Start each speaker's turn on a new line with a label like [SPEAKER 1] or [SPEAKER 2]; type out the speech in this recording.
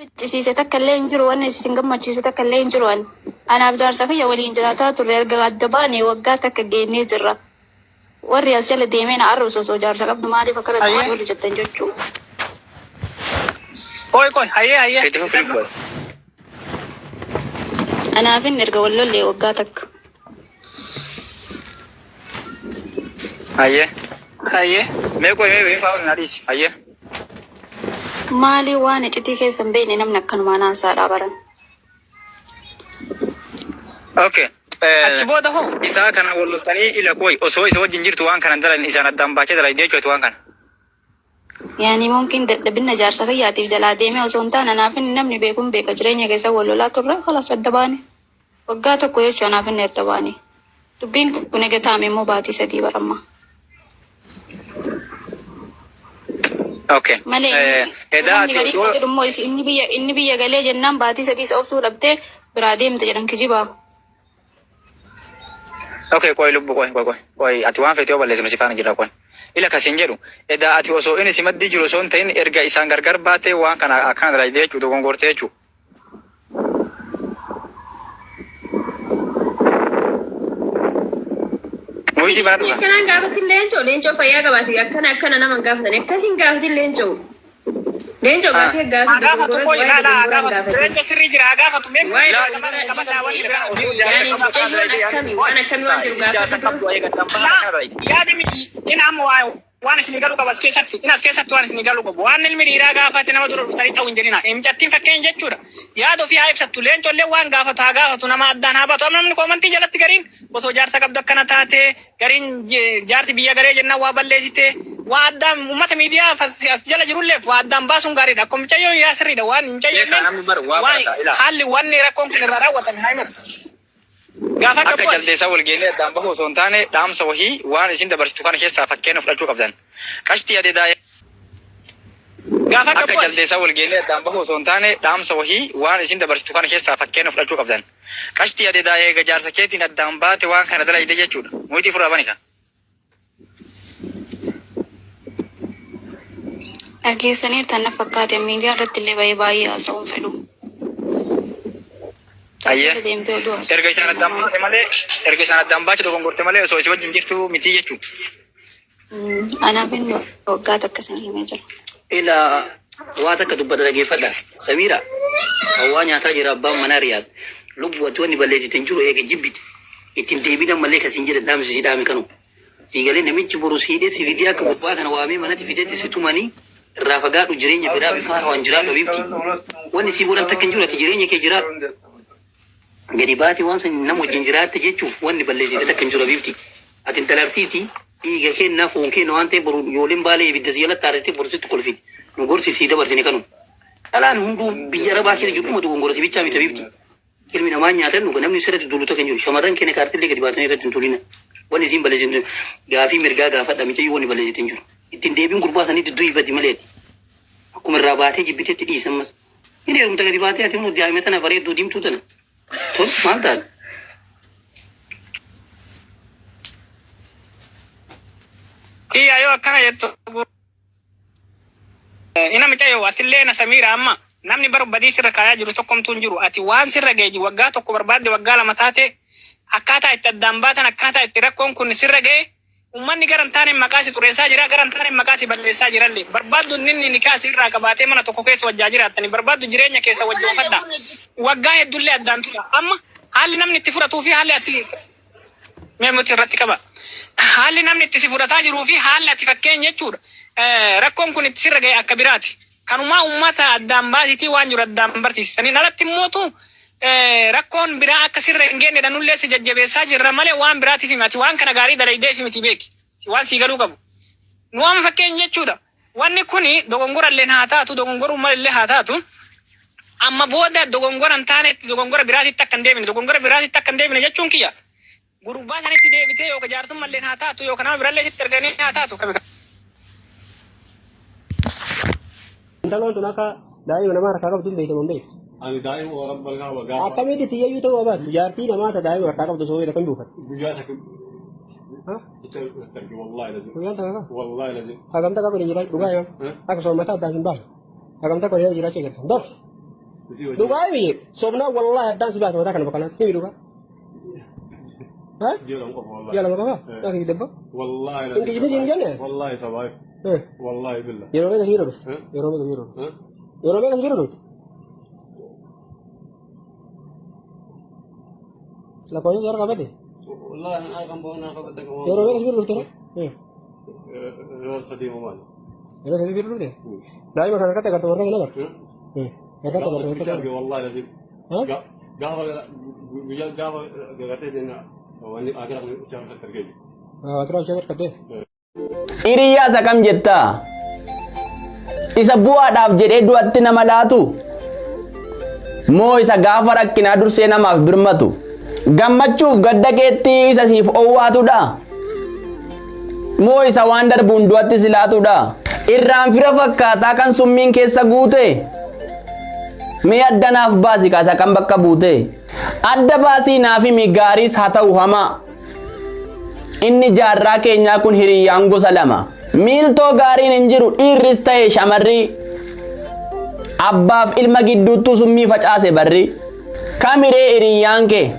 [SPEAKER 1] Ficcisiise takka illee hin jiru, wanni isin gammachiisu takka illee hin jiru. Ani anaaf jaarsa kiyya waliin jiraataa turre, erga adda baane waggaa takka geennee jirra. Warri as jala deemee na arrabsu osoo jaarsa qabdu maaliif akkana taate warri jettan jechuu.
[SPEAKER 2] Qoy qoy, hayyee hayyee.
[SPEAKER 3] Itti fufi lubbu as.
[SPEAKER 1] Anaaf inni erga wal lollee waggaa takka.
[SPEAKER 3] Hayyee.
[SPEAKER 2] Hayyee.
[SPEAKER 3] Mee qoy, mee fa'aa na dhiisi. Hayyee.
[SPEAKER 1] Maali waan icitii keessa hin beekne namni akkanumaan haasaadhaa baran.
[SPEAKER 3] Okay.
[SPEAKER 2] Achi booda hoo?
[SPEAKER 3] Isaa kana wal loltanii, ila qoy, osoo isa wajjin jirtu waan kana dalan isaan addaan baachee dalagdee jechuudha waan kana.
[SPEAKER 1] Yaani mumkin dadhabina jaarsa kiyyaatiif jalaa deemee osoo hin taane, anaaf inni namni beekuun beeka, jireenya keessa wal lolaa turre, khalas adda baane. Waggaa tokko jechuu anaaf inni adda baane. Dubbiin kun ega taa'ame immoo baatii 3 baramma.
[SPEAKER 3] Okay.
[SPEAKER 1] Malee
[SPEAKER 3] Edaa
[SPEAKER 1] namni
[SPEAKER 3] ati
[SPEAKER 1] garii
[SPEAKER 3] osoo
[SPEAKER 1] jedhu immoo inni biyya galee jennaan baatii 3 isa obsuu dhabdee biraa deemte jedhan, kijibaa.
[SPEAKER 3] Okay, qoy lubbu, qoy qoy qoy qoy, ati waan feete yoo balleessinu si faana jira, qoy. Ila kasiin jedhu, edaa ati osoo inni si maddii jiru osoo hin ta'in erga isaan gargar baatee waan kana akkana dalagdee jechuudha, dogongortee jechuudha. Muyiti bana dhuga.
[SPEAKER 4] Akkanaan gaafatin leencoo, leencoo fayyaa qabaate akkana akkana nama hin gaafatan, akkasiin gaafatin leencoo. Leencoo, gaafii
[SPEAKER 2] Haa
[SPEAKER 4] gaafii
[SPEAKER 2] gaafatu,
[SPEAKER 4] dogoggora
[SPEAKER 2] qoy
[SPEAKER 4] waa'ee
[SPEAKER 2] laa laa haa
[SPEAKER 4] dogoggoraan
[SPEAKER 2] gaafatu.
[SPEAKER 4] gaafatin.
[SPEAKER 2] Leencoo sirrii jira, haa gaafatu. Mee
[SPEAKER 4] Waa'ee
[SPEAKER 3] Laa
[SPEAKER 4] dogoggora
[SPEAKER 2] qabadhaa wanni
[SPEAKER 4] dhiisi.
[SPEAKER 2] biraa.
[SPEAKER 4] Yaani mucayyoon akkamii waan akkamii waan jiru
[SPEAKER 3] Isin jaarsa
[SPEAKER 4] gaafatu.
[SPEAKER 3] qabdu ayee gaddaan baha
[SPEAKER 2] Laa
[SPEAKER 3] akkana dalagde.
[SPEAKER 2] yaadi miti ina amma waa waan isinii galuu qaba as keessatti, ina as keessatti waan isinii galuu qabu, waan ilmi dhiiraa gaafate nama dura dhuftanii ta'u hin jedhina. Mucattiin fakkeenya jechuudha, yaada ofii haa ibsattu, leencollee waan gaafatu haa gaafatu, nama addaan haa baatu. Amma namni koomantii jalatti gariin osoo jaarsa qabdu akkana taate, gariin jaarsi biyya galee jennaan waa balleessite, waa addaan ummata miidiyaa as jala jirulleef waa addaan baasuun gaariidha. Akkuma mucayyoo yaa sirriidha waan
[SPEAKER 3] Beekaa
[SPEAKER 2] mucayyoolleen
[SPEAKER 3] namni bar waa
[SPEAKER 2] waan
[SPEAKER 3] barata ilaa.
[SPEAKER 2] haalli wanni rakkoon kun irraa raawwatame haa himatu. Gaafa
[SPEAKER 3] Akka
[SPEAKER 2] qabu ati.
[SPEAKER 3] jaldeessaa wal geennee addaan bahuu osoo hin taane, dhaamsa wahii waan isin dabarsitu kana keessaa fakkeenya fudhachuu qabdan. Qashtii adeedaa.
[SPEAKER 2] Gaafa
[SPEAKER 3] Akka
[SPEAKER 2] qabu ati.
[SPEAKER 3] jaldeessaa wal geennee addaan bahuu osoo hin taane, dhaamsa wahii waan isin dabarsitu kana keessaa fakkeenya fudhachuu qabdan. Qashtii adeedaa, eega jaarsa keetiin addaan baate waan kana dalayde jechuudha. Muytii furraa bani ka.
[SPEAKER 1] Dhageessaniirtan na fakkaate, miidiyaa irratti illee bahee baay'ee haasa'uun fedhu.
[SPEAKER 3] Ayyee.
[SPEAKER 1] Taasisa deemtee oduu haasa'u.
[SPEAKER 3] Erga isaan addaan baate malee, erga isaan addaan baate dogongorte malee osoo isin wajjin jirtu miti jechuudha.
[SPEAKER 1] Anaaf inni waggaa takka isin himee jira.
[SPEAKER 5] Ila waa takka dubbadha, dhageeffadha. Samiira hawwaa nyaataa jira abbaan manaa Riyaad. Lubbu, ati wanni balleessite hin jiru, eega jibbite. Ittiin deebiin ammallee kasiin jedhe dhaamsi si dhaame kanu. Sii galee namichi boru siidhee si fidee akka gubbaa kana waamee manatti fideetti si tumanii, irraa fagaadhu, jireenya biraa bifa haaraan jiraadhu habiibti. Wanni sii godhan takka hin jiru, ati jireenya kee jiraadhu. Gadi baatee waan san nama wajjin jiraatte jechuuf wanni balleessite takka hin jiru habiibti. Ati intala Arsiiti, dhiiga keenna foon keenna waan ta'eef, boru ijoolleen Baalee ibidda si jalatti aarsitee boru sitti kolfiti. Nu gorsi sii dabarsine kanu. Dhalaan hunduu biyya Arabaa keessa jiru dhuma dogongora, si bichaa miti habiibti. Ilmi namaa nyaatan dhuga, namni sirratti dulu takka hin jiru. Shamarran keenya kaartillee gadi baatanii irratti hin tulina. Wanni isiin balleessitu gaafii mirgaa gaafadha, mucayyoo wanni balleessitu hin jiru. Ittiin deebiin gurbaa sanii didduu ifati malee ati. Akkuma irraa baatee jibbiteetti dhiisi ammas. Hin heerumta gadi baatee, ati immoo daa'ima tana bareedduu diimtuu tana. Tol maal taate?
[SPEAKER 2] Kiyyaa yoo akkana jettu, ina mucayyoo atillee na Samiira, amma namni bar badii sirra kaayaa jiru tokkomtuu hin jiru. Ati waan sirra ga'e waggaa tokko barbaadde, waggaa 2 taate, akkaataa itti addaan baatan, akkaataa itti rakkoon kun sirra ga'e, ummanni gara hin taaneen maqaa si xureessaa jira, gara hin taaneen maqaa si balleessaa jirallee. Barbaaddu inni nikaa si irraa qabaatee mana tokko keessa wajjaa jiraattani, barbaaddu jireenya keessa wajji oofadha. Waggaa hedduullee addaan tura. Amma haalli namni itti fudhatuu fi haalli ati mee muti irratti qaba. Haalli namni itti si fudhataa jiruu fi haalli ati fakkeenya jechuudha. Rakkoon kun itti sirra ga'e akka biraati. Kanumaa uummata addaan baasitii waan jiru addaan barsiisaniin alatti immootu rakkoon biraa akka sirra hin geennedha, nullee si jajjabeessaa jirra malee waan biraatiif himi. Ati waan kana gaarii dalaydeef miti, beeki. Waan sii galuu qabu. Nu amma fakkeenya jechuudha. Wanni kuni dogongora illee haa taatu, dogongoruu malillee haa taatu. Amma booda dogongora hin taanetti, dogongora biraatitti akka hin deebine, dogongora biraatitti akka hin deebine jechuun kiyya. Gurbaa sanitti deebitee yookaan jaarsummallee haa taatu yookaan nama birallee sitti erganii haa taatu.
[SPEAKER 6] Intaloon tun akka daa'ima namaa harkaa qabdu hin beektamu, hin beektu.
[SPEAKER 7] Ani daa'ima warra bal'aa gaafa
[SPEAKER 6] Akkamitti tiyyayyuu ta'uu baatu jaartii namaa ta daa'ima harkaa qabdu osoo beektu akkam buufatte?
[SPEAKER 7] Guyyaa takka
[SPEAKER 6] Ha?
[SPEAKER 7] jecha arge, wallahi lazim.
[SPEAKER 6] Guyyaan takka qaba.
[SPEAKER 7] Wallahi lazim.
[SPEAKER 6] Hagam takka waliin jiraachuu dhugaa yoo akka soommataa addaan hin baafne. Hagam takka waliin jiraachuu eegaltan. Dur. Dhugaa himi sobnaa wallaahi addaan si baasa mataa kana bakka kanatti himi dhugaa. Ha?
[SPEAKER 7] Ji'a 2 qofa wallahi.
[SPEAKER 6] Ji'a 2 qofa? Yaa kijibba.
[SPEAKER 7] Wallahi.
[SPEAKER 6] Hin kijibin siin jenne?
[SPEAKER 7] Wallahi sabaayif. Wallahi billah.
[SPEAKER 6] Yeroo meeqa si bira dhufte? Yeroo meeqa si bira dhufte? Yeroo meeqa si bira dhufte? Lakkoofsa si harkaa bade?
[SPEAKER 7] Wallahi ana kan boona qabadda kan.
[SPEAKER 6] Yeroo meeqa si bira dhufte?
[SPEAKER 7] Yeroo 3 maal?
[SPEAKER 6] Yeroo 3 bira dhufte? Daa'ima kana harkatti agartu warra kana agartu? Harkatti agartu warra kana.
[SPEAKER 7] Wallahi lazim. Gaafa guyyaa gaafa gagatee jenna wanni agira kan harkatti argee.
[SPEAKER 6] Agira ishee harkattee?
[SPEAKER 8] Hiriyyaa isa kam jettaa? Isa bu'aadhaaf jedhee du'atti nama laatu? Moo isa gaafa rakkinaa dursee namaaf birmatu? Gammachuuf gadda keetti isa siif owwaatudha? Moo isa waan darbuun du'atti si laatudha? Irraan fira fakkaataa kan summiin keessa guute? Mee adda naaf baasi kaa isa kam bakka buute? Adda baasii naaf himi gaariis haa ta'u hamaa. Inni jaarraa keenyaa kun hiriyyaan gosa lama. Miiltoo gaariin hin jiru dhiirris ta'e shamarri. Abbaaf ilma gidduuttuu summii facaase barri. Kamiree hiriyyaan kee?